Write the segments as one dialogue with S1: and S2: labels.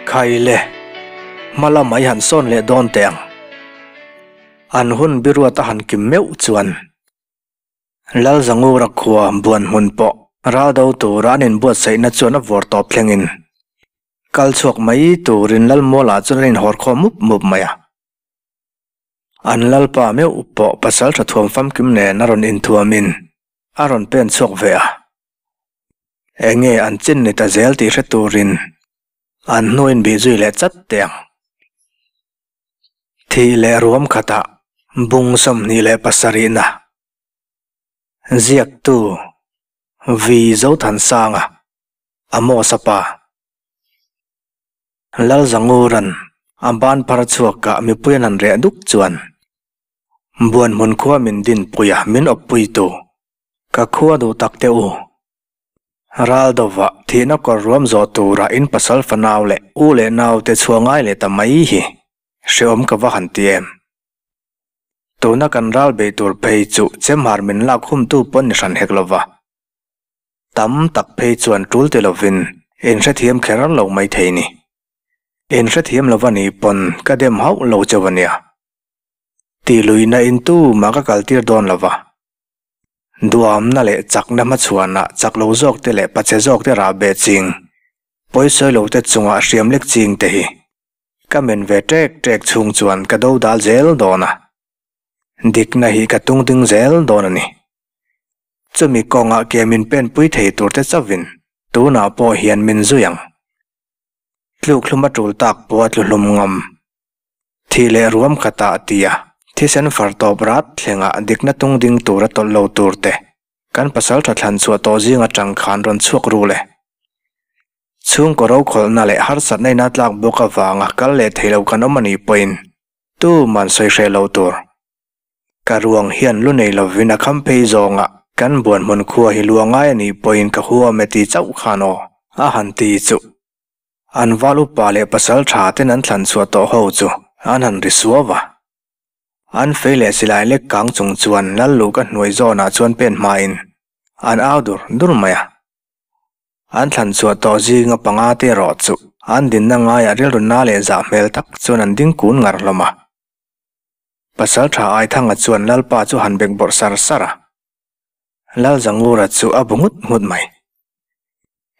S1: Khai le, hma lamah i han sawn leh dawn teh ang. An hun biruat a han kim meuh chuan Lalzangura khua buan hmun pawh ral do tura an inbuatsaihna chuan a vawr tawp thlengin kal chhuak mai turin Lalmualah chuan an inhawrkhawm mup mup mai a. An Lalpa meuh pawh pasal tha thuam famkim nen a rawn inthuamin a rawn pen chhuak ve a. Enge an chin ni ta zel tih hre turin an hnu inbih zui leh chat teh ang. Thih leh ruam khatah bung 27na ziaktu V Zothansanga Amos-a pa. Lalzanguran a ban phar chhuakah mipui an han reh duk chuan Buanhmun khua min dinpui a, min awppuitu ka khua duh tak teh u. Ral dova thihna kawr ruam zawh tura in pasal fanau leh u leh nau te chhuah ngai leh ta mai hi hreawm ka va han ti em. Tuna kan ral bei tur phei chu chemhar min lak humtu pawn ni hran hek lova. Tam tak phei chuan tul ti lovin in hrethiam kher lo mai thei ni. In hrethiam lova ni pawn ka dem hauh lo cheu a nia. Tih luihna in tu mah ka kaltir dawn lova. Duamna leh chakna hmachhuanah chak lo zawk te leh pache zawk te rah beh ching, pawisawi lo te chungah hriam lek ching te hi ka men ve ṭek ṭek chhung chuan ka do dal zel dawn a. Dikna hi ka tung ding zel dawn a ni. Chumi kawngah ke min pen pui thei tur te chauhin tunah pawh hian min zui ang. Tluk hlum a tul tak pawh a tlu hlum ngam. Thih leh ruam khatah tia thisen far tawp rat thlengah dikna tung ding tura tawlh lo tur te kan pasal tha thlan chhuah tawh zing atang khan rawn chhuak ru le. Chhungkaw rokhawlhna leh harsatna ina tlak bawk avanga kal leh thei lo kan awm a nih pawhin tuman sawi hreh lo tur. Ka ruang hian lu nei lovin a kham phei zawngah kan buan hmun khua hi lua ngai a nih pawhin ka huam e ti chauh khan aw a han ti chu. An val upa leh pasal tha ten an thlan chhuah tawh ho chu an han ri suau a. An fei leh silai lek kang chung chuan lal luh ka hnuai zawnah chuan pen hmain an au dur dur mai a. An thlan chhuah tawh zinga panga te erawh chu an dinna ngaiah rilru na leh zah hmel tak chuan an ding kun ngar hlawm a. Pasal tha Aithanga chuan Lalpa chu han bek bawrh sar sar a. Lalzangura chu a bu nghut nghut mai.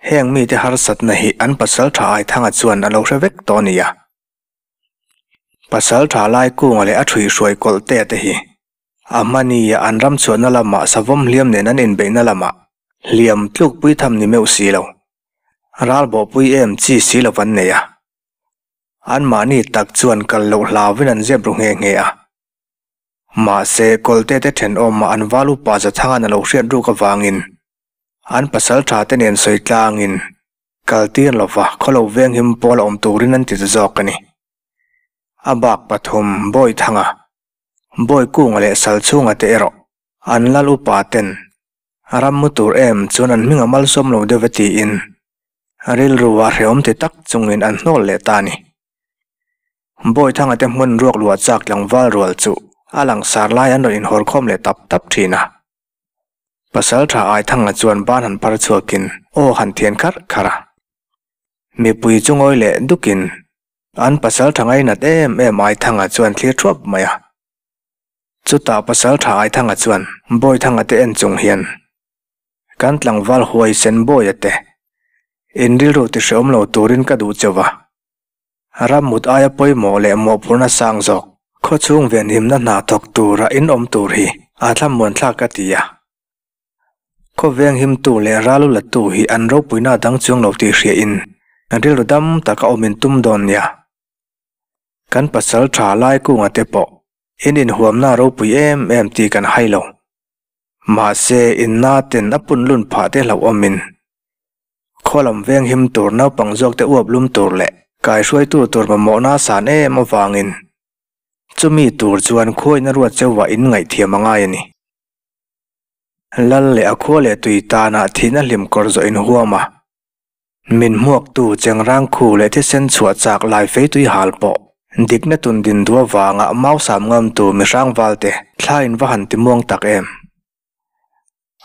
S1: Heng mite harsatna hi an pasal tha Aithanga chuan a lo hre vek tawh a ni a. Pasal tha Laikunga leh a ṭhuihhruai kawlh te te hi a hmania an ram chhuahna lamah savawm hliam nen an inbeihna lamah hliam tlukpui tham ni meuh si lo, ralbawhpui em chi si lo an nei a. Anmahni tak chuan kal loh hlauvin an zep ru nghe nghe a. Mahse, Kawlte te thenawmah an val upa Zathangan a lo hriat ruk avangin an pasal tha te nen sawi tlangin kal tir lova khawlo venghim pawl a awm turin an ti ta zawk a ni. A bak pathum Bawithanga, Bawikunga leh Salchhunga te erawh an lal upa ten ram mu tur em chuan an hming a malsawm lo deuh e tiin Rilru a hrehawm ti tak chungin an hnawl leh ta a ni. Bawithanga te hmun ruak luah chak tlangval rual chu a langsar lai an rawn inhawr khawm leh tap tap thin a. Pasal tha Aithanga chuan ban han phar chhuakin aw han thian kharh kharh a. Mipui chu ngawi leh dukin an pasal tha ngainat em em Aithanga chuan thlir thuap mai a. Chutah pasal tha Aithanga chuan Bawithanga te en chung hian Kan tlangval huai sen bawi a te. In rilru ti hreawm lo turin ka duh cheu va. Ram mut aia pawimawh leh mawhphurhna sang zawk, khawchhung venhimna hna thawk tura in awm tur hi a thlamuan thlak ka ti a. Khaw venghimtu leh ralu latu hi an ropuina dang chuang lo tih hria in rilru dam taka awm in tum dawn nia. Kan pasal tha lai kunga te pawh in inhuamna ropui em em tih kan hai lo. Mahse, inna ten a pun lun phah te hlauhawmin khaw lam veng him tur naupang zawk te uap lum tur leh kaihruaitu tur mamawhna a san em avangin chumi tur chuan khuaina ruat cheuhah in ngaihthiam a ngai a ni. Lal leh a khua leh tui tanah thihna hlim kawr zawh in huam a, min hmuaktu chengrang khu leh thisen chhuah chak lai fei tui hal pawh dikna tun din duh avanga mau sam ngamtu mihrang valte thla in va han ti muang tak em.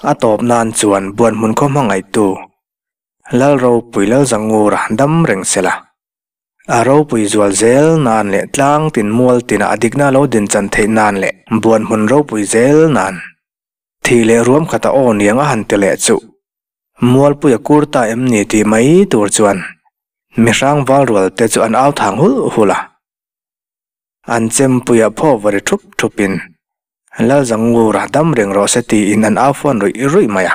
S1: A tawp nan chuan buan hmun khaw hmangaihtu Lalropui Lalzangura dam reng se la. A ropui zual zel nan leh tlang tin mual tina a dikna lo din chan theih nan leh buan hmun ropui zel nan. Thih leh ruam khata aw niang a han ti leh chuh. Mualpui a kur ta em ni tih mai tur chuan mihrang val rual te chu an au thang hulh hulh a. An chempuiah phaw va ri thup thupin Lalzangura dam reng rawh se tiin an au fawn ruih ruih mai a.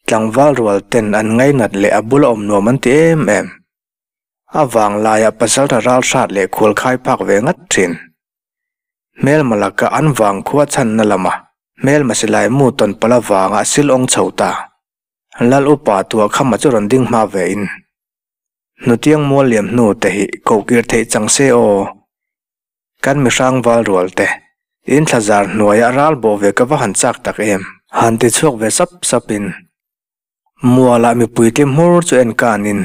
S1: Tlangval rual ten an ngainat leh a bula awm nuam an ti em em. A vanglaiah pasaltha ral hrat leh khual khai phak ve ngat thin. Hmelma laka an vangkhua chhanna lama hmelma silai mu tawn pala vanga sil awng chho ta. Lal upa tua khama chu rawn ding hma ve in. Hnutiang mual liam hnu te hi kohkir theih chang se aw. Kan mihrang val rual te, in thlazar hnuaiah ral bawh ve ka va han chak tak em! Han ti chhuak ve sap sap in, mualah mipui tlim hmur chu en kanin,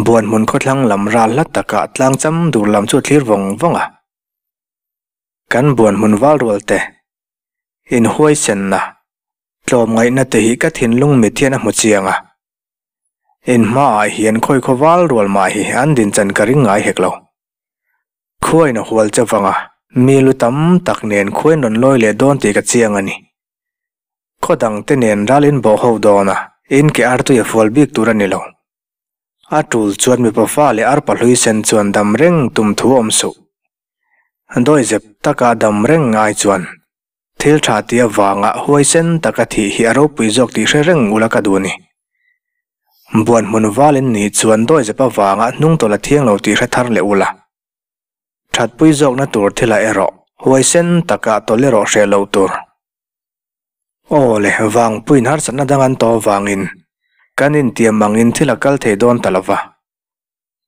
S1: buan hmun khawthlang lam ral hla takah tlang cham dur lam chu a thlir vawng vawng a. Kan buan hmun val rual te, in huaisenna, tlawmngaihna te hi ka thinlung mit hian a hmu chiang a. In hmaah hian khawi khaw val rual mah hi an din chan ka ring ngai hek lo. Khuain a hual che vang a, mi lu tam tak nen khuain rawn lawi leh dawn tih ka chiang a ni. Khaw dang te nen ral in bawh ho dawn a, in ke artui a fual bik tur a ni lo. A tul chuan mipa fa leh arpa hlui sen chuan dam reng tum thu awm suh. Dawizep taka dam reng ngai chuan thil tha tih avanga huaisen taka thih hi a ropui zawk tih hre reng ula ka duh a ni. Buan hmun valin ni chuan dawizep avanga hnung tawlh a thiang lo tih hre thar leh ula. Thatpui zawkna tur thilah erawh huaisen taka tawlh erawh hreh loh tur. Aw le, vangpuiin harsatna dang an tawh avangin kan intiam angin thil a kal thei dawn ta lova.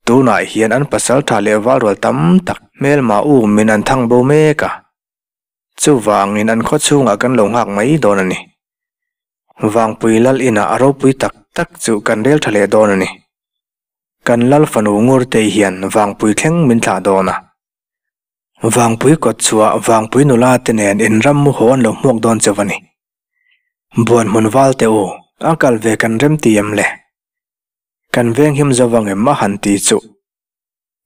S1: Tunah hian an pasal tha leh valrual tam tak hmelma umin an thang bo mek a. Chuvangin an khaw chhungah kan lo nghak mai dawn a ni. Vangpui lal inah a ropui tak tak chu kan rel tha leh dawn a ni. Kan lal fanu Ngurtei hian Vangpui thleng min thlah dawn a. Vangpui kawt chhuah Vangpui nula te nen in ram mu haw an lo hmuak dawn chauh a ni. Buan hmun val teh u, a kal ve kan rem ti em le? Kan venghim zo vang em a han ti chuh.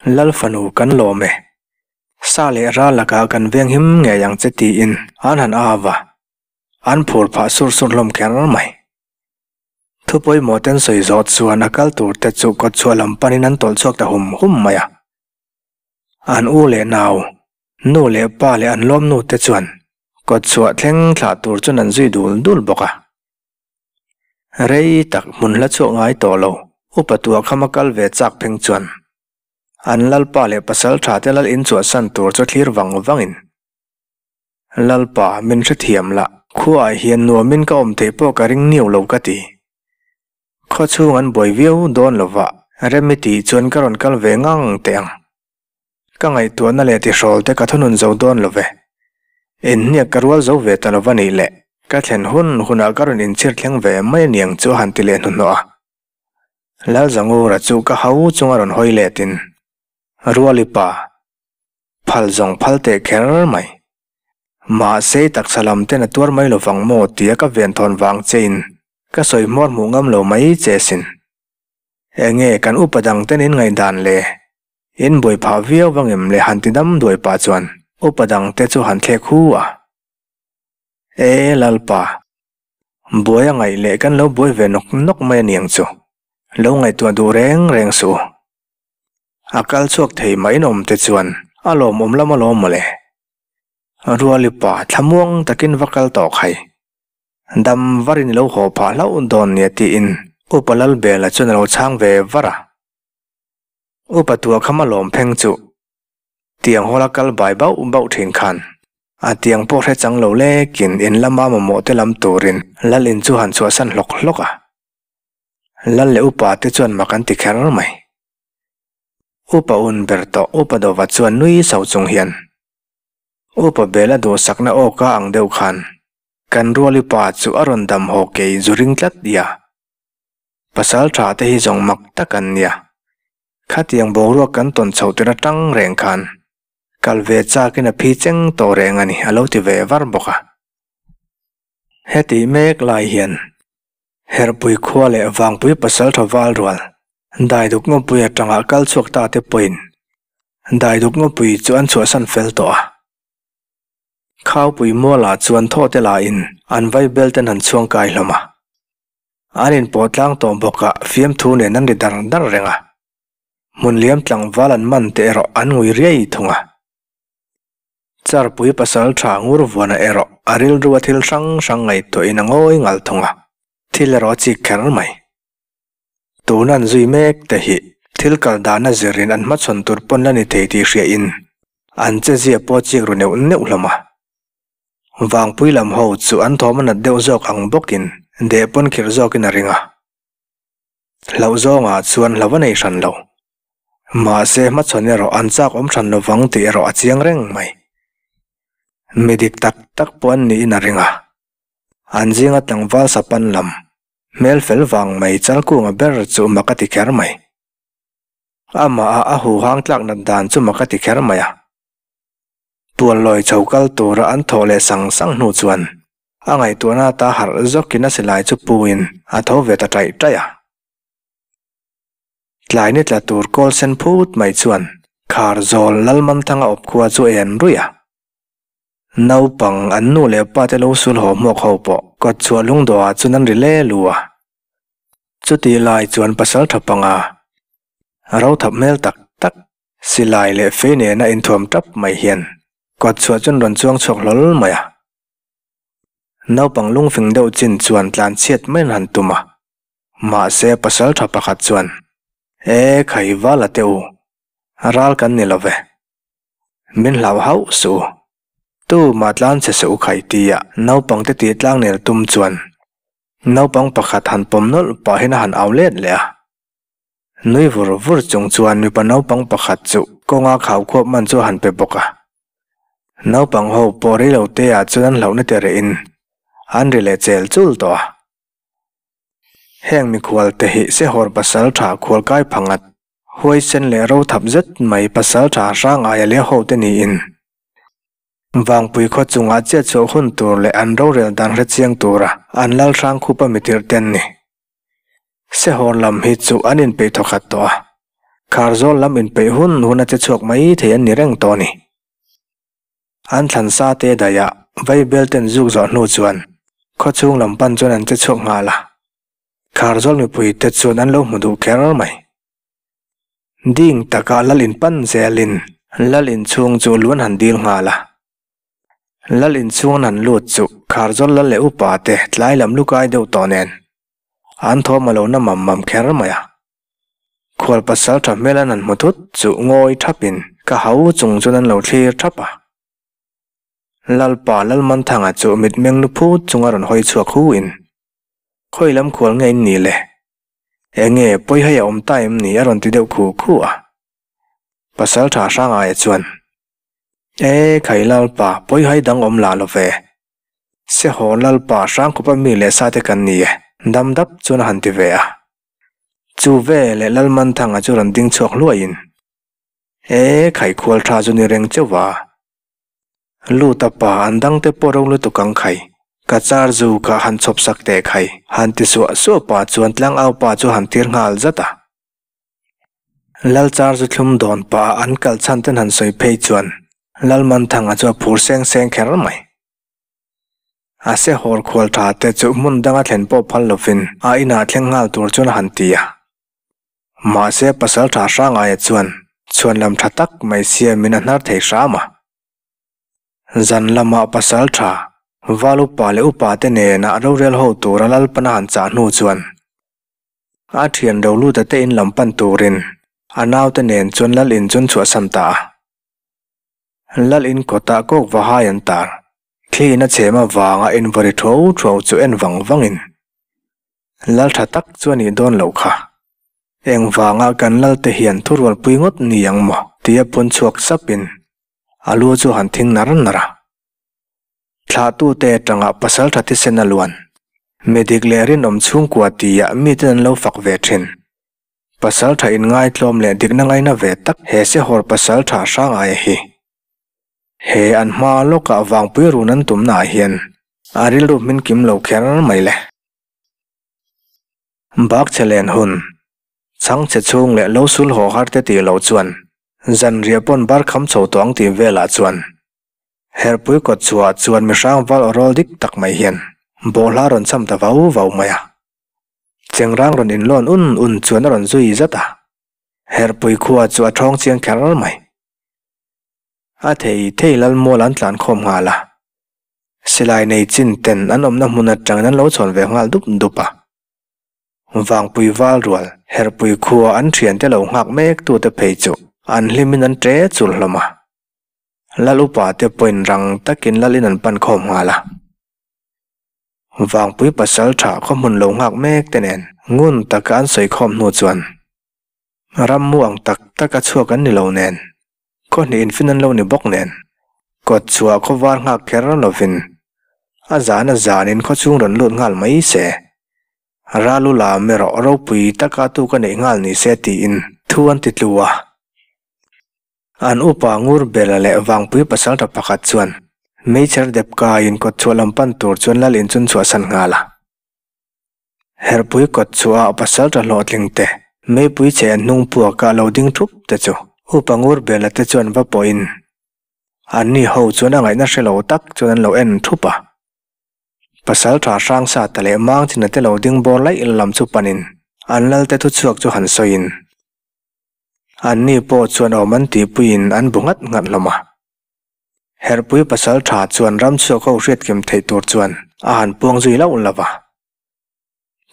S1: Lal fanu kan lawm e. Sa leh ral lakah kan veng him ngei ang che tiin an han av a, an phur phah sur sur hlawm kher mai. Thu pawimawh ten sawi zawh chuan a kal tur te chu kawtchhuah lam panin an tawlh chhuak ta hum hum mai a. An u leh nau, nu leh pa leh an lawm nu te chuan kawtchhuah thleng thlah tur chuan an zui dul dul bawk a. Rei tak hmun hla chhuak ngai tawh lo, upa tua khama kal ve chak pheng chuan an lalpa leh pasal tha te lal in chhuahsan tur chu thlir vang vangin, Lalpa, min hrethiam lah, khuaah hian nuamin ka awm theih pawh ka ring niau lo ka ti. Khaw chhung an buai viau dawn lova, rem i tih chuan ka rawn kal ve ngang teh ang. Ka ngaihtuahna leh tihrawl te ka thunun zo dawn lo ve. Inhniak ka rual zo ve ta lo va nih le, ka thlen hun hunah ka rawn inchhir thleng ve mai a niang chu a han ti leh hnuhnawh a. Lalzangura chu ka hau chunga rawn hawi letin, Ruali pa, phal zawng phal teh kher mai. Mahse i taksa lam ten a tuar mai lovang maw tia ka venthawn vang chein ka sawi hmawr hmuh ngam lo mai che sin. Enge kan upa dang ten in ngaihdan le? In buai phah viau vang em le han ti dam duai pah chuan upa dang te chu han thlek hu a. E Lalpa, buai a ngaih leh kan lo buai ve nawk nawk mai a niang chu, lo ngaihtuah duh reng reng suh u. A kal chhuak thei mah in awm te chuan a lawmawm lam alawm mawle. Ruali pa thlamuang takin va kal tawh khai. Dam varin i lo haw phah hlauh dawn nia tiin Upa Lalbela chuan a lo chhang ve var a. Upa tua kham a lawm pheng chu tiang hawla kal bai bauh bauh thin khan a tiang pawh hre chang lo lekin in lama mamawh te lam turin lal in chu han chhuahsan hlawk hlawk a. Lal leh upa te chuan mak an ti kher mai. Upa un ber tawh Upa Dova chuan nui so chung hian Upa Bela duhsakna awka ang deuh khan kan ruali pa chu a rawn dam haw kei zu ring tlat ia. Pasal tha te hi zawng mak tak an nia. Khatiang boruak kan tawn chhoh tir atang reng khan kal ve chakin a phi cheng tawh reng a ni a lo ti ve var bawk a. Hetih mek lai hian Herpui khua leh Vangpui pasal tha val rual. Daiduk ngawpui atanga kal chhuak ta te pawhin Daiduk ngawpui chu an chhuahsan fel tawh a. Khaupui mualah chuan thaw te lahin an vaibel ten han chhuang kai hlawm a. An inpawh tlang tawh bawkah fiamthu nen an ri dar dar reng a. Hmun liam tlangval an man te erawh an ngui riai thung a. Charpui pasal tha ngur vuana erawh a rilru a thil hrang hrang ngaihtuahin a ngawi ngal thung a, thil erawh a chik kher mai. Tun an zui mek te hi thil kal dana zirin an hmachhawn tur pawn la ni thei tih hriain an che zia pawh chik ru neuh neuh hlawm a. Vangpui lam ho chu an thawm a nat deuh zawk ang bawkin deh pawn khirh zawkin a ring a. Hlauh zawngah chuan hlauh a nei hran lo. Mahse hmachhawn erawh an chak awm hran lovang tih erawh a chiang reng mai. Mi dik tak tak pawh an niin a ring a. An zinga tlangval sapan lam, hmel fel vang mai Chalkunga ber chu mak a ti kher mai. Amah a a huhang tlak nat dan chu mak a ti kher mai a. Puanlawi chho kal tura an thawh leh sang sang hnu chuan a ngaihtuahna ata harh zawkin a silai chu puin a tho ve ta ṭaih ṭaih a. Tlai ni tla tur kawl sen phut mai chuan khar zawl Lalmanthanga awp khua chu a en ruih a. Naupang an nu leh pa te lo sul haw hmuak ho pawh kawt chhuah lungdawhah chuan an ri le lu a. Chutih lai chuan pasal tha panga ro thap hmel tak tak Silai leh fei nena inthuam tap mai hian kawt chhuah chuan rawn chuang chhuak hlawl mai a. Naupang lungfing deuh chin chuan tlan chhiat mai an han tum a. Mahse pasal tha pakhat chuan, E khai val a teh u, ral kan ni lo ve. Min hlau hauh suh u. Tu mah tlan chhe suh u khai tia naupang te tih tlang nel tum chuan naupang pakhat han pawm nawlh pahin a han au let leh a. Nui vur vur chung chuan mipa naupang pakhat chu kawnga khau khuap man chu a han pe bawk a. Naupang ho pawh rei lo te ah chuan an hlauhna te reh in an ri leh chel chul tawh a. Heng mikhual te hi Sehawr pasal tha khualkai phangat, huaisen leh ro thap zet mai pasal tha hrang aia leh ho te niin Vangpui khaw chungah chiah chhuah hun tur leh an rorel dan hre chiang tura an lal hrang khupa mitirh te an ni. Sehawr lam hi chu an inpeih thawkhat tawh a, Kharzawl lam inpeih hun hun a che chhuak mai thei an ni reng tawh a ni. An thlan sa te daihah Vaibel ten zuk zawh hnu chuan khawchhung lam pan chuan an che chhuak nghal a, Kharzawl mipui te chuan an lo hmu duh kher mai. Ding takah lal in pan zelin lal inchhung chu luan han dil nghal a. Lal inchhung an han lut chu Kharzawl lal leh upa te tlai lam lukai deuh tawh nen an thawm a lo na mam mam kher mai a. Khual pasal tha hmel an han hmu thut chu ngawi thapin ka hau chung chuan an lo thlir thap a. Lalpa Lalmanthanga chu mitmeng lu phut chunga rawn hawi chhuak hu in, Khawi lam khual nge in ni le? Enge pawi hei a awm ta em ni a rawn ti deuh khu khu a. Pasal tha hrang aia chuan, E khai Lalpa, pawi hai dang awm lah lo ve. Sehawr Lalpa hrang khupa mi leh sa te kan ni e, dam dap chuan a han ti ve a. Chu ve leh Lalmanthanga chu rawn ding chhuak hluaiin, E khai khual tha chu ni reng cheuh va. Lut a pa an dang te pawh ro lutuk ang khai. Ka char zu kha han chhawp sak teh khai. Han ti suah suah pa chuan tlang au pa chu han tir nghal zat a. Lal char zu thlum dawn pah a an kal chhan ten han sawi phei chuan Lalmanthanga chu a phur seng seng kher mai. A sehawr khual tha te chu hmun danga thlen pawh phal lovin a inah thleng nghal tur chuan a han ti a. Mahse pasal tha Hrangaia chuan chhuan lam tha tak mai siamin a hnar thei hram a. Zan lamah pasal tha, val upa leh upa te nena rorel ho tura Lalpana han chah hnu chuan a thian Roluta te in lam pan turin a naute nen chuan Lal in chu an chhuahsan ta a. Lal in kawtah kawk va hai an tar, thli in a chhem avanga invawi thuau thuau chu en vang vangin Lal tha tak chu a nih dawn loh kha. Engvanga kan lal te hian thurualpui ngawt ni ang maw? tia pawn chhuak sapin a lu chu han thing nar nar a. Thlahtute atanga pasal tha thisen a luan. Midik leh rinawm chhungkua tia miten an lo fak ve thin. Pasal tha inngaitlawm leh dikna ngaina ve tak he sehawr pasal tha hrang aia hi. He an hma lawkah vangpui run an tumnaah hian a rilru hmin kim lo kher mai le. Bak che len hun. Chhangchhe chhung leh lo sul haw har te tih loh chuan zanriah pawn bar kham chho tawh ang tih velah chuan Herpui kawt chhuah chuan mihrang val aw rawl dik tak mai hian bawhhla rawn cham ta vau vau mai a. Chengrang rawn inlawn un un chuan a rawn zui zat a. Herpui khua chu a thawng chiang kher mai. A thei thei Lalmual an tlan khawm nghal a. Silai nei chin ten an awmna hmun atangin an lo chhawn ve nghal dup dup a. Vangpui val rual, Herpui khua an thiante lo nghak mek tute phei chu an hlimin an ṭe chul hlawm a. Lal upa te pawhin rang takin lalin an pan khawm nghal a. Vangpui pasal tha khaw hmun lo nghak mek te nen ngun taka an sawi khawm hnu chuan rammu ang tak taka chhuak an ni lo nen, khaw hnih infin an lo ni bawk nen, kawt chhuah khaw var nghak kher lovin a zan a zanin khaw chhung rawn lut nghal mai se. Ralu lam erawh ropui taka tu ka neih nghal ni se tiin thu an ti tlu a. An upa Ngur Bela leh Vangpui pasalṭha pakhat chuan meichher dep kaiin kawtchhuah lam pan tur chuan lal in chun chhuahsan nghal a. Herpui kawtchhuah ah pasalṭha hlawhtling te, meipui chhe an hnung puaka lo ding thup te chu upa Ngur Bela te chuan va pawhin anni ho chuan a ngaihna hre lo tak chuan an lo en thup a. Pasalṭha Hrangsata leh Mangchina te lo ding bawr laih lam chu panin an lal te thuchhuak chu han sawiin Anni pawh chuan awm an tihpuiin an bu nghat nghat hlawm a. Herpui pasal tha chuan ramchhuak ho hriatkim theih tur chuan a han puang zui lauh lo va.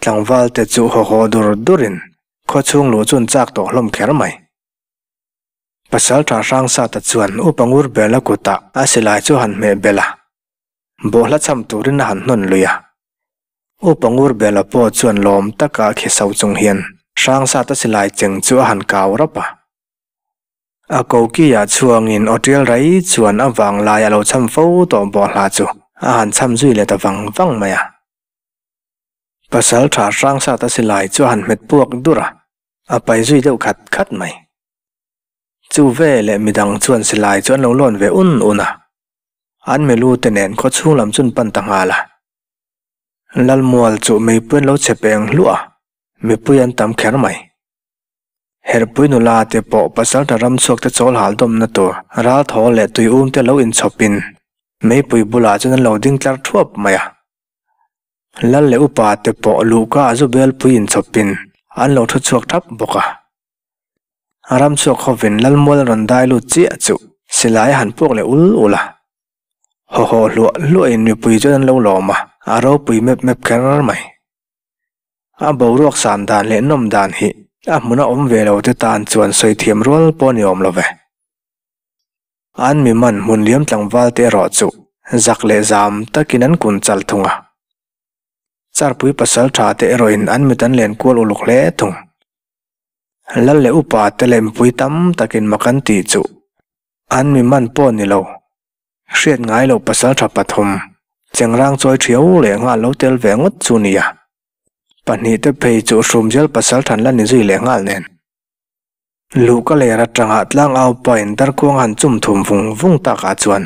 S1: Tlangval te chu haw haw dur durin khawchhung luh chu an chak tawh hlawm kher mai. Pasal tha Hrangsata chuan Upa Ngurbela kutah a silai chu a han hmeh belh a. Bawhhla cham turin a han hnawn lui a. Upa Ngurbela pawh chuan lawm taka a khi so chung hian Hrangsata silai cheng chu a han kau rap a. A kokiah chhuangin aw tial rai chuan a vanglai a lo cham fo tawh bawhhla chu a han cham zui leh ta vang vang mai a. Pasal tha Hrangsata silai chu a han hmet puak dur a, a pai zui deuh khat khat mai. Chu veleh midang chuan silai chu an lo lawn ve un un a. An milu te nen khawchhung lam chu an pan ta nghal a. Lalmual chu meipui an lo chhe peng hluah a, mipui an tam kher mai. Herpui nula te pawh pasalṭha ramchhuak te chawl hal dawmna tur ral thaw leh tui um te lo inchhawpin meipui bulah chuan an lo ding tlar thuap mai a. Lal leh upa te pawh luhka ah zu belpui inchhawpin an lo thu chhuak thap bawk a. Ramchhuak hovin Lalmual rawn dai lut chiah chu silai a han puak leh ul ul a. Haw haw hluah hluahin mipui chuan an lo lawm a, a ropui mep mep kher mai. A boruak san dan leh nawm dan hi a hmuna awm ve lo te tan chuan sawi thiam rual pawh ni awm lo ve. An mi man hmun liam tlangval te erawh chu zak leh zam takin an kun chal thung a. Charpui pasal tha te erawhin an mit an len kual uluk hle thung. Lal leh upa te leh mipui tam takin mak an tih chu An mi man pawh ni lo. Hriat ngai loh pasal tha pathum, chengrang chawi thiau leh nghal lo tel ve ngawt chu nia. Pahnih te phei chu hrumzial pasal than la ni zui leh nghal nen. Luhka ler atanga tlang au pain darkhuang han chum thum vung vung takah chuan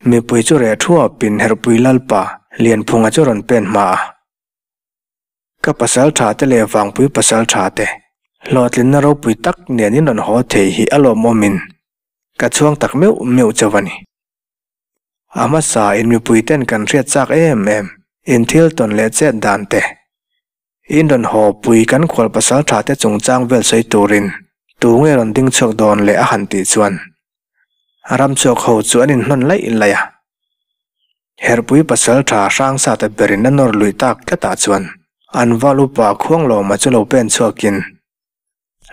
S1: mipui chu reh thuapin Herhpui Lalpa Lianphunga chu rawn pen hma a. Ka pasal tha te leh vangpui pasal tha te hlawhtlinna ropui tak nen in rawn haw thei hi a lawmawmin ka chhuang tak meuh meuh chauh a ni. A hmasa in mipui ten kan hriat chak em em in thil tawn leh chet dan te, in rawn haw pui kan khual pasal tha te chungchang vel sawi turin tu nge rawn ding chhuak dawn leh a han tih chuan ramchhuak ho chu an inhnawn laih laih a. Herpui pasalṭha Hrangsata berin a nawr luih tak tlatah chuan an val upa Khuanglawma chu lo pen chhuakin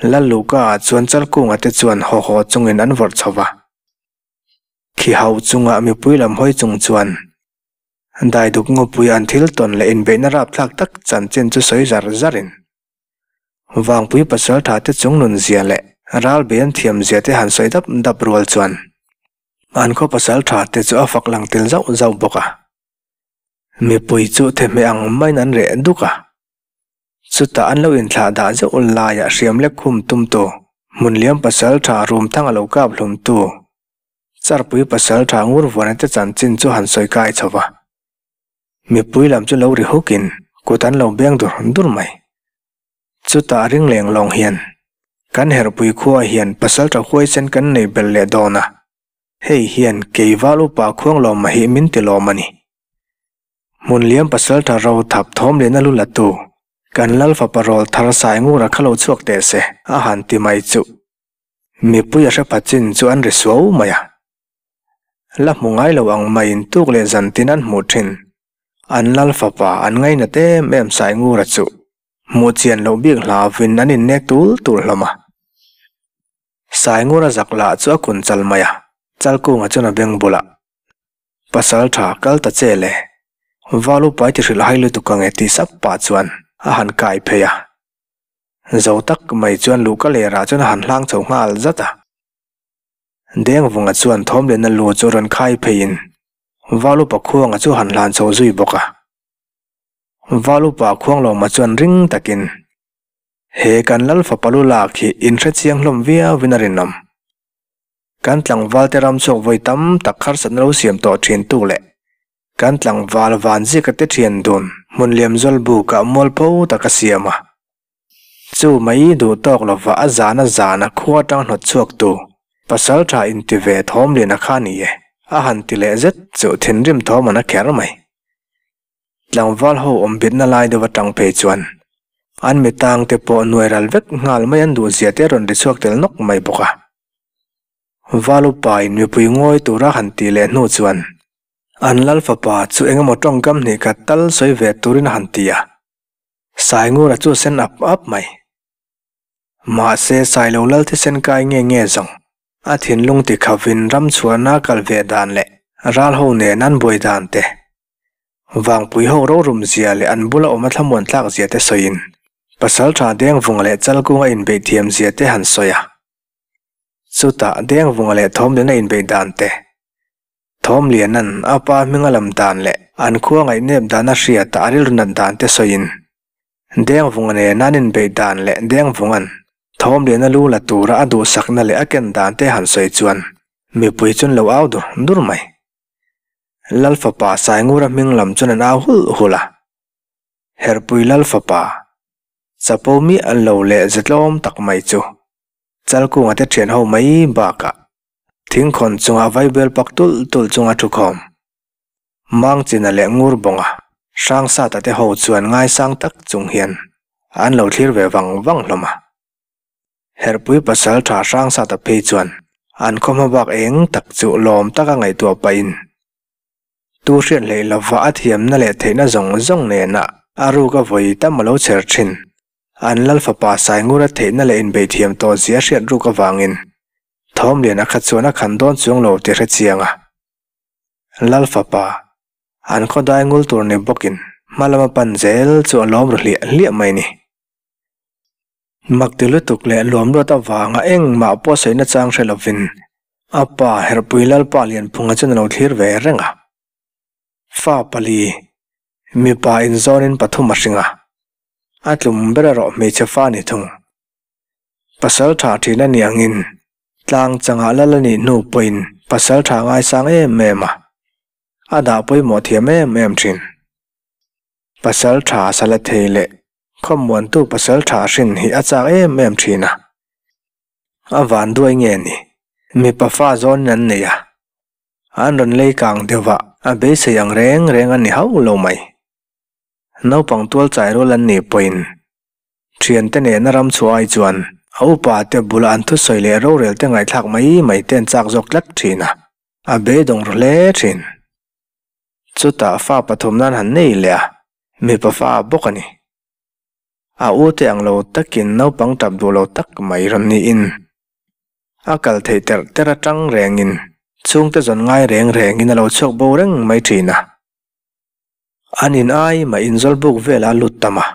S1: Lal Luka-ah chuan Chalkunga te chuan haw haw chungin an vawrh chho va. Khi hauh chunga mipui lam hawi chung chuan Daiduk ngawpui an thil tawn leh inbeihna rapthlak tak chanchin chu sawi zar zarin Vangpui pasalṭha te chung nunzia leh ralbei an thiamzia te han sawi dap dap rual chuan An khaw pasal tha te chu a fak lang tel zauh zauh bawk a. Mipui chu thehmeh ang maiin an reh duk a. Chutah an lo inthlah dah zeuh laiah hriam lek khum tumtu, Hmunliam pasal tha Rumthang a lo kap hlumtu, Charpui pasal tha Ngurvuana te chanchin chu han sawi kai chho va. Mipui lam chu lo ri hukin kut an lo beng dur dur mai. Chutah ring leng lawng hian kan herhpui khua hian pasalṭha huaisen kan nei belh leh dawn a, hei hian kei val upa khuanglawma hi min ti lawm a ni. Hmun liam pasalṭha ro thap thawm leh na lu la tu kan lal fapa rawl thar sai ngur a kha lo chhuak teh se a han ti mai chuh. Mipui a hre pha chin chu an ri suau mai a. La hmu ngai lo ang maiin tuk leh zan tin an hmuh thin. An lal fapa an ngainat em em sai ngur a chuh. Hmuh chian loh bik hlauvin an innek tul tul hlawm a. Saingura zak lah chu a kun chal mai a, Chalkunga chuan a beng bulah, Pasal tha kal ta che le, Valu pai ti hrilh hai lutuk ang e tih sap pah chuan a han kai phei a. Zo tak mai chuan luhka lerah chuan a han hlang chho nghal zat a. Dengvunga chuan Thawmliana lu chu rawn khai pheiin Valupa khuanga chu han hlan chho zui bawk a. Valupa Khuanglawma chuan ring takin, He kan lal fapa lu lak hi in hre chiang hlawm viauin a rinawm. Kan tlangvalte ram chhuak vawi tam tak harsatna lo siam tawh thin tu leh kan tlangval van zika te thian dun hmun liam zawl bukah mualpho tak a siam a. Chu mai duh tawk lova a zana zana khua atang hnawt chhuak tu pasal tha inti ve thawm lian a kha ni e, a han ti leh zet chu thinrim thawm an a kher mai. Tlangval ho awm bitna lai deuh atang phei chuan an mi tang te pawh nuai ral vek nghal mai an duh zia te a rawn ri chhuak tel nawk mai bawk a. Val upa in mipui ngawi tura han tih leh hnu chuan an lal fapa chu eng emaw tawngkam hnih khat tal sawi ve turin a han ti a, Saingura chu a sen ap ap mai. Mahse Sailo lal thisen kai nge nge zawng A thinlung ti khavin ram chhuahna kal ve dan leh ral ho nen an buai dan te, vangpui ho rorum zia leh an bula awm a thlamuan tlak zia te sawiin Pasaltha Dengvunga leh Chalkunga inbeih thiam zia te han sawi a. Chutah Dengvunga leh Thawmliana inbeih dan te, Thawmliana'n a pa hminga lam dan leh an khua ngaihnep dan a hriat a a rilru nat dan te sawiin Dengvunga nen an inbeih dan leh Dengvunga'n Thawmliana lu la tura a duhsakna leh a ken dan te han sawi chuan mipui chuan lo au dur dur mai. Lal fapa Saingura hming lam chuan an au hulh hulh a. Herpui Lal fapa, chapo miah lo leh zetlawm tak mai chu Chalkunga te thian ho mai bakah thingkhawn chunga vaibel pak tulh tulh chunga thukhawm Mangchina leh Ngurbawnga Hrangsata te ho chuan ngaisang tak chung hian an lo thlir ve vang vang hlawm a. Herhpui pasal tha Hrangsata phei chuan an khaw hma bak eng tak chu lawm taka ngaihtuah pahin tu hriat hleih lova a thiamna leh theihna zawng zawng nena a ruka vawi tam a lo chher thin. An lal fapa Saingura theihna leh inbeihthiam tawh zia hriat ruk avangin Thawmliana kha chuan a khan dawn chuang lo ti hre chiang a. Lal fapa, an khaw dai ngul tur ni bawkin hma lama pan zel chu a lawm ru hliah hliah mai ni. Mak ti lutuk leh luam luat avanga engmah pawh sawi nachang hre lovin a pa Herhpui Lalpa Lianphunga chuan a lo thlir ve reng a. Fa pali, mipa inzawnin pathum a hring a, a tlum ber erawh hmeichhe fa ni thung. Pasal tha thin a nih angin tlang changah lal a nih hnu pawhin pasal tha ngaisang em em a, a dah pawimawh thiam em em thin. Pasal tha sala thei leh khawmuantu pasal tha hrin hi a chak em em thin a. A van duai nge ni, mipa fa zawnin an nei a, an rawn lei kang deuh a, a beisei ang reng reng a ni hauh lo mai. Naupang tual chai rual an nih pawhin Thiante nena ram chhuah ai chuan a upa te bula an thusawi leh rorel te ngaihthlak mai mai te an chak zawk tlat thin a, a beidawng ru hle thin. Chutah fa pathum nan han nei leh a, mipa fa bawk a ni. A u te ang lo takin naupang tap duh lo tak mai rawn niin a kal theih terh terh atang rengin chhungte zawn ngai reng rengin a lo chhuak bo reng mai thin a. An in ai mah inzawl buk velah a lut tam a.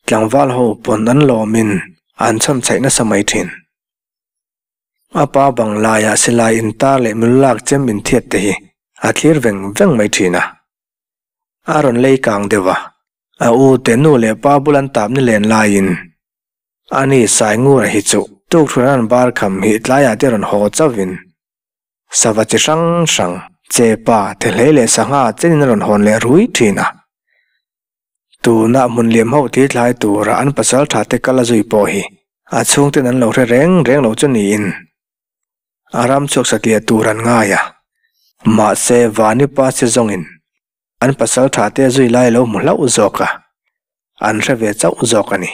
S1: Tlangval ho pawn an lawmin an chhan chhaih nasa mai thin. A pa bang laiah silai intar leh milu lak chem inthiat te hi a thlir veng veng mai thin a. A rawn lei kang deuh a, a u te nu leh pa bul an tap ni len laiin ani Saingura hi chu tukṭhuan an bar kham hi tlaiah te rawn haw chauhin sava chi hrang hrang, chepa, thehlei leh sangha chenin a rawn hawn leh rui thin a. Tuna hmun liam ho tithlai tura an pasaltha te kal a zui pawh hi a chhungten an lo hre reng reng lo chu niin a ram chhuak satliah tur an ngai a. Mahse, Vanipa che zawngin an pasaltha te zui lai lo hmu hlauh zawk a, an hre ve chauh zawk a ni.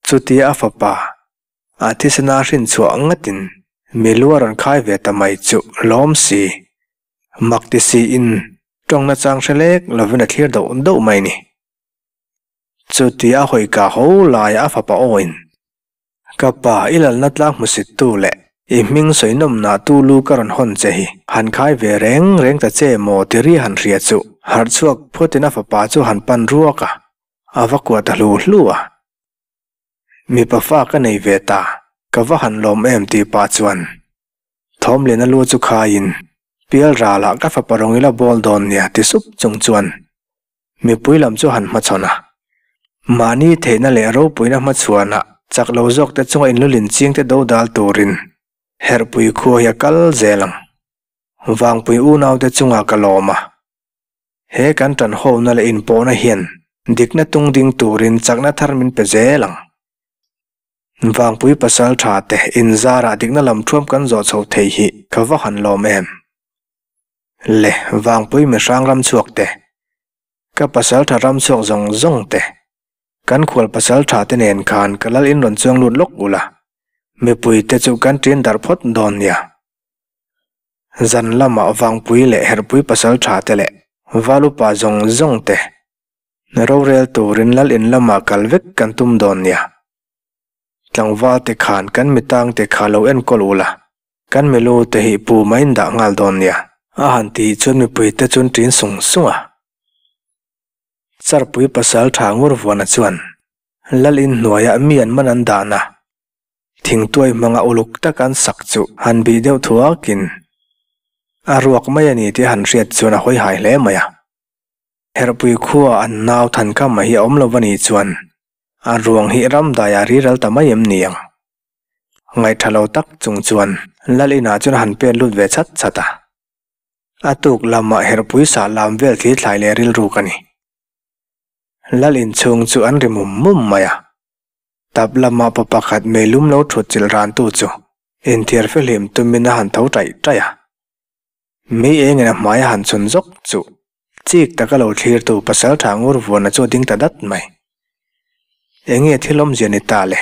S1: Chutia a fapa a thisena hrin chhuah ngatin mi lu a rawn khai ve ta mai chu lawm si. Mak ti siin tawng nachang hre lek lovin a thlir doh doh mai ni. Chutia a hawi ka ho laia a fapa awin, Ka pa, i lalna tlang hmusittu leh i hming sawi nawmnah tu lu ka rawn hawn che hi han khai ve reng reng ta che maw ti ri han hria chu harh chhuak phuatin a fapa chu han pan ruak a, a va kuah ta hlu hlu a. Mipa fa ka nei ve ta, ka va han lawm em tih pah chuan Thawmliana lu chu khaiin, Pial ralah ka fapa rawng ila bawl dawn nia ti sup chung chuan mipui lam chu han hmachhawn a. Mahni theihna leh ropuina hmachhuanah chak lo zawk te chunga inlulin ching te do dal turin Herhpui khua hi a kal zel ang. Vangpui unaute chungah ka lawm a. He kan tanhawna leh inpawhna hian dikna tung ding turin chakna thar min pe zel ang. Vangpui pasal tha te inzarah dikna lam thuam kan zawh chho thei hi ka va han lawm em. Le Vangpui mihrang ram chhuak te, ka pasal tha ram chhuak zawng zawng te, kan khual pasal tha te nen khan ka lal in rawn chuang lut lawk ula, mipui te chu kan ṭin darh phawt dawn nia. Zan lamah Vangpui leh Herhpui pasal tha te leh Valupa zawng zawng te rorel turin lal in lamah kal vek kan tum dawn nia. Tlangval te khan kan mitang te kha lo enkawl ula, kan milu te hi pu maiin dah nghal dawn nia. A han tih chuan mipui te chuan ṭin sung sung a. Charpui pasal tha Ngurvuana chuan lal in hnuaiah mi an man an dahna Thingtuai hmanga uluk taka an sak chu han bih deuh thuakin a ruak mai a ni tih a han hriat chuan a hawi hai hle mai a. Herhpui khua an nau Thankhama hi a awm lo va nih chuan a ruang hi ramdai a riral ta mai em ni ang? Ngaihtha lo tak chung chuan Lal inah chuan a han pen lut ve chat chat a. A tuk lamah Herhpui sah lam vel thli thlai leh rilruk a ni. Lal inchhung chu an ri mum mum mai a. Tap lamah pa pakhat meilum lo thut chilh rantu chu inthiar fehlim tumin a han tho taih taih a. Mei engin a hmai a han chhun zawk chu chik taka lo thlirtu pasaltha ngur vuana chu a ding ta dat mai. Enge thil awmzia ni ta le?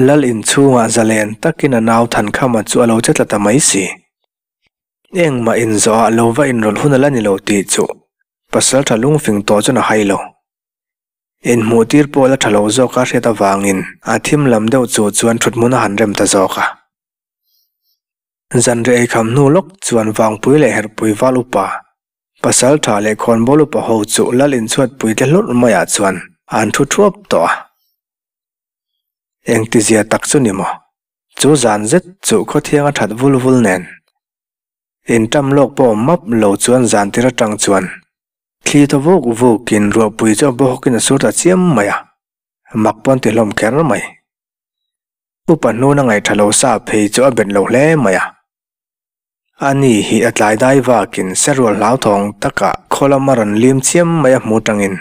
S1: Lal inchhungah zalen takin a nau Thankhama chu a lo che tla ta mai si. Engmah inzawhah lo va inrawlh hun a la ni lo tih chu pasaltha lungfing tawh chuan a hai lo. Inhmuh tir pawh la tha lo zawk a hriat avangin a thim lam deuh chu chuan thuthmun a han rem ta zawk a. Zanriah eikham hnu lawk chuan Vangpui leh Herhpui val upa, pasal tha leh khawnbawl upa ho chu lal inchhuatpui te hlurh maiah chuan an thu thuap tawh a. Engtizia tak chu ni maw? Chu zan zet chu khawthiang a that vul vul nen. Inṭam lawk pawh awm map lo chuan zan tir aṭang chuan thli thaw vuk vukin ruahpui chu a bawhawkin a sur ta chiam mai a, mak pawn ti hlawm kher mai. Upa hnuna ngaihṭha lo sa phei chu a bet lo hle mai a. Ani hi a tlai dai vakin serual hlauthawng takah khaw lama rawn lim chiam mai a hmu tangin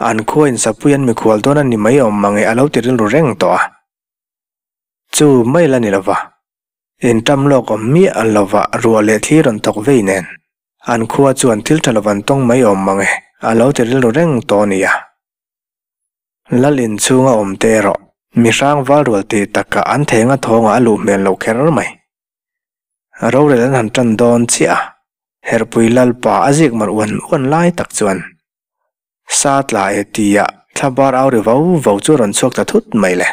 S1: an khua insapui an mikhual dawn a ni mai awm mange a lo ti rilru reng tawh a. Chu mai la ni lova. Inṭam lawk awm miah lova ruah leh thli rawn thawk vei nen, an khua chuan thil ṭha lo an tawng mai awm mang e, a lo ti rilru reng tawh a nia. Lal inchhunga awm te erawh mi hrang val rual tih takah an thenga thawngah a luh hmel lo kher mai. Rorel an han ṭan dawn chiah a, Herhpui Lalpa a zik mar uan uan lai tak chuan sa tla e tia thlabar au ri vau vau chu a rawn chhuak ta thut mai le.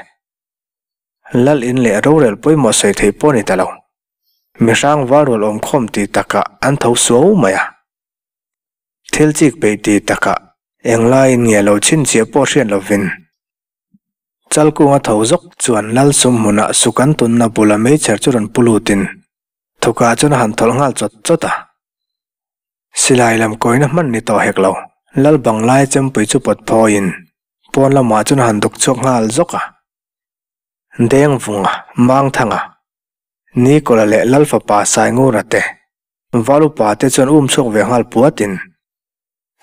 S1: Lal in leh rorel pawimawh sawi thei pawh a ni ta lo. Mihrang val rual awm khawm tih takah an tho suau mai a. Thil chik peih tih takah englaiin nge lo chhinchhiah pawh hriat lovin Chalkunga tho zawk chuan Lal sum hmunah suk an tunna bula meichher chu rawn pu lutin thukah chuan a han thawlh nghal chawt chawt a. Silai lam kawina hman ni tawh hek lo. Lal banglai chempui chu pawt phawiin pawn lamah chuan a han duk chhuak nghal zawk a. Dengvunga, Mangthanga, Nikola leh Lalfapa Saingura te, Valupa te chuan um chhuak ve nghal puatin.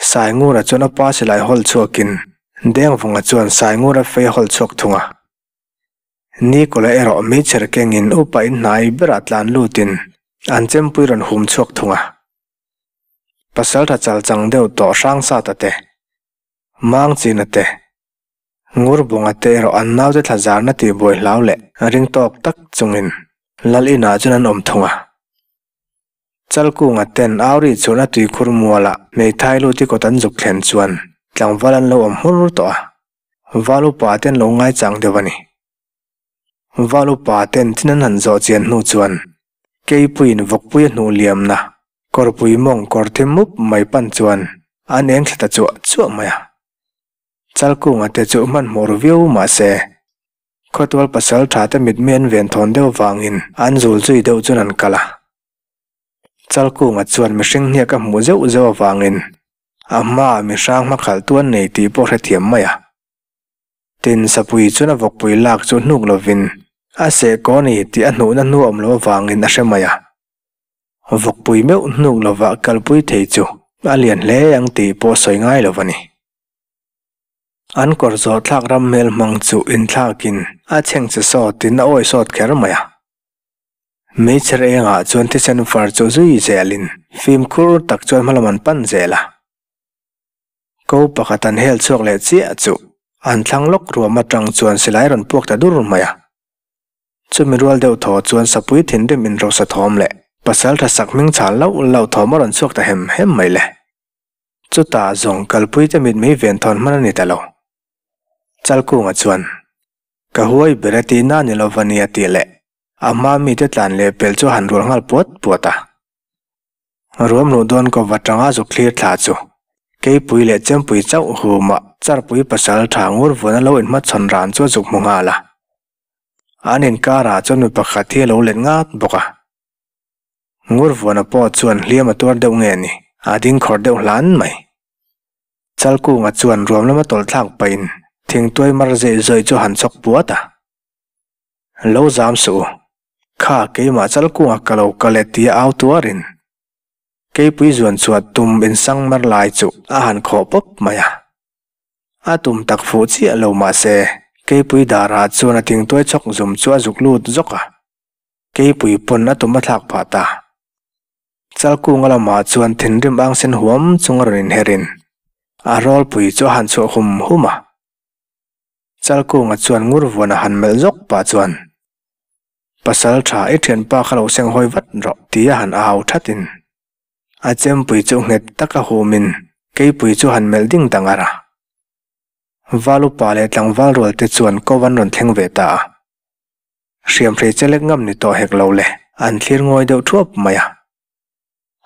S1: Saingura chuan a pa silai hawl chhuakin Dengvunga chuan Saingura fei a hawl chhuak thung a. Nikola erawh meichher kengin upa in hnai berah tlan lutin an chempui rawn hum chhuak thung a. Pasaltha chal chang deuh tawh Hrangsata te, Mangchina te, Ngurbunga te erawh an naute thla zarna tih buai hlau leh ring tawk tak chungin Lal inah chuan an awm thung a. Chalkunga ten Auri chuan a tuikhur mualah hmeithai lut i kawt an zuk thlen chuan tlangval an lo awm hmur tawh a, Val upa ten lo ngaichang deuh a ni. Val upa ten chin an han zawh chian hnu chuan Keipuiin vawkpui a hnuh liamna kawrpui mawng kawr thim mup mai pan chuan an eng thla ta chuah chuah mai a. Chalkunga te chu hmanhmawh ru viau mahse Khawtual pasal tha te mitmei an ven thawn deuh vangin an zul zui deuh chuan an kal a. Chalkunga chuan mihring hniak a hmuh zeuh zeuh avangin a hmaah mihrang hmakhalh tu an nei tih pawh hrethiam mai a. Tin, Sapui chuan a vawkpui lak chu hnuk lovin a seh kaw ni tih a hnuhna hnu awm loh avangin a hre mai a. Vawkpui meuh hnuk lovah kalpui thei chu a lian hle ang tih pawh sawi ngai lo a ni. An kawr zawh thlak ram hmel hmang chu inthlakin a chheng che sawtin a awi sawt kher mai a. Hmeichhe rengah chuan thisen far chu zui zelin fimkhur tak chuan hmalam an pan zel a. Ko pakhat an hel chhuak leh chiah chu an thlang lawk ruam atang chuan silai rawn puak ta dur mai a. Chumi rual deuh thaw chuan sapui thinrim inrosa thawm leh pasaltha sak hming chhal lauh lauh thawm a rawn chhuak ta hem hem mai le. Chutah zawng kalpuite mit mei ven thawn hman a ni ta lo. Chalkunga chuan, Ka huai ber a tihna ni lova nia tih leh a hma mite tlan leh pel chu a han rual nghal puat puat a. Ruam luh dawn ko va tanga zuk thlir thla chu Keipui leh Chempui chauh huma Charpui pasal tha ngur vun a lo inhmachhawn ran chu a zuk hmu nghal a. An inkarah chuan mi pakhat hi a lo let ngat bawk a. Ngurvuana pawh chuan hliam a tuar deuh nge ni, a ding khawr deuh hlan mai. Chalkunga chuan ruam lama tawlh thlak pahin thingtuai mar zeih zawih chu han chawk puat a. Lo zam suh u, kha keimah Chalkunga ka lo kal e tia au tuarin Keipui zuan chhuah tum insang mar lai chu a han khawh pawp mai a. A tum tak fuh chiah lo mahse Keipui darah chuan a thingtuai chawk zum chu a zuk lut zawk a. Keipui pawn a tum a thlak phah ta. Chalkunga lamah chuan thinrim ang sen huam chung a rawn inherin a rawlpui chu a han chhuah hum hum a. Chalkunga chuan ngur vuan a han melh zawk pah chuan, Pasal tha i thianpa kha lo seng hawi vat rawh ti a han au thatin a chempui chu nghet taka humin keipui chu han melh ding ta ngar a. Valupa leh tlangval rual te chuan ko an rawn thleng ve ta a. Hriamhrei che lek ngam ni tawh hek lo le, an thlir ngawi deuh thuap mai a.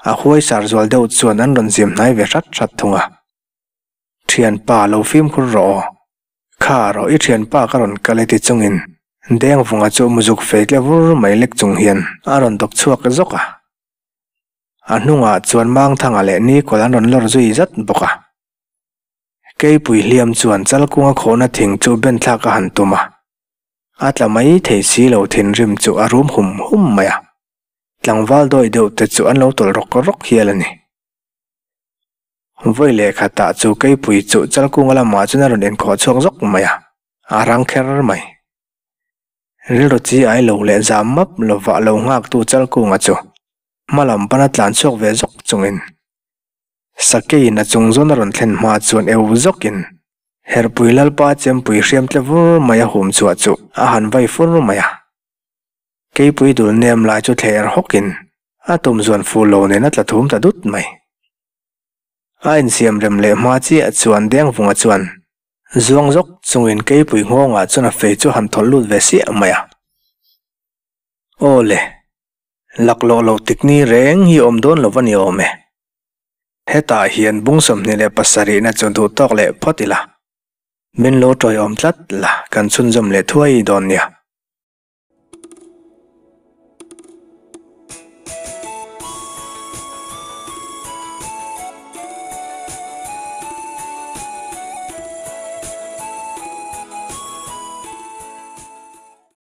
S1: A huai sar zual deuh chuan an rawn zim hnai ve hrat hrat thung a. Thianpa lo fimkhur rawh aw. Kha rawh i thianpa ka rawn kal e ti chungin Dengvunga chu muzuk fei tle vur mai lek chung hian a rawn dawk chhuak zawk a. A hnungah chuan Mangthanga leh Nikawl an rawn lawr zui zat bawk a. Keipui hliam chuan Chalkunga khawhna thing chu benthlak a han tum a. A tla mai thei si lo thinrim chu a rum hum hum mai a, tlangval dawi deuh te chu an lo tawlh rawk rawk hial a ni. Vawi leh khatah chu Keipui chu Chalkunga lamah chuan a rawn inkhawh chhuak zawk mai a, a rang kher mai. Rilru chi ai lo leh zam map lovah lo nghaktu Chalkunga chu hma lam pana tlan chhuak ve zawk chungin Sakeiin a chung zawn a rawn thlen hma chuan eu zawkin Herpui Lalpa chempui hriam tle vur mai a hum chhuah chu a han vai fur mai a. Keipui dul nem lai chu thler hawkin a tum zuan fu lo nen a tla thum ta dut mai. A insiam rem leh hma chiah chuan Dengvunga chuan zuang zawk chungin Keipui nghawngah chuan a fei chu a han thawlh lut ve siah mai a. Aw le, Laklawh loh tikni reng hi awm dawn lo va ni awm e. Hetah hian bung 27 na chu duh tawk leh phawt ila. Min lo tawiawm tlat la, kan chhunzawm leh thuai dawn nia.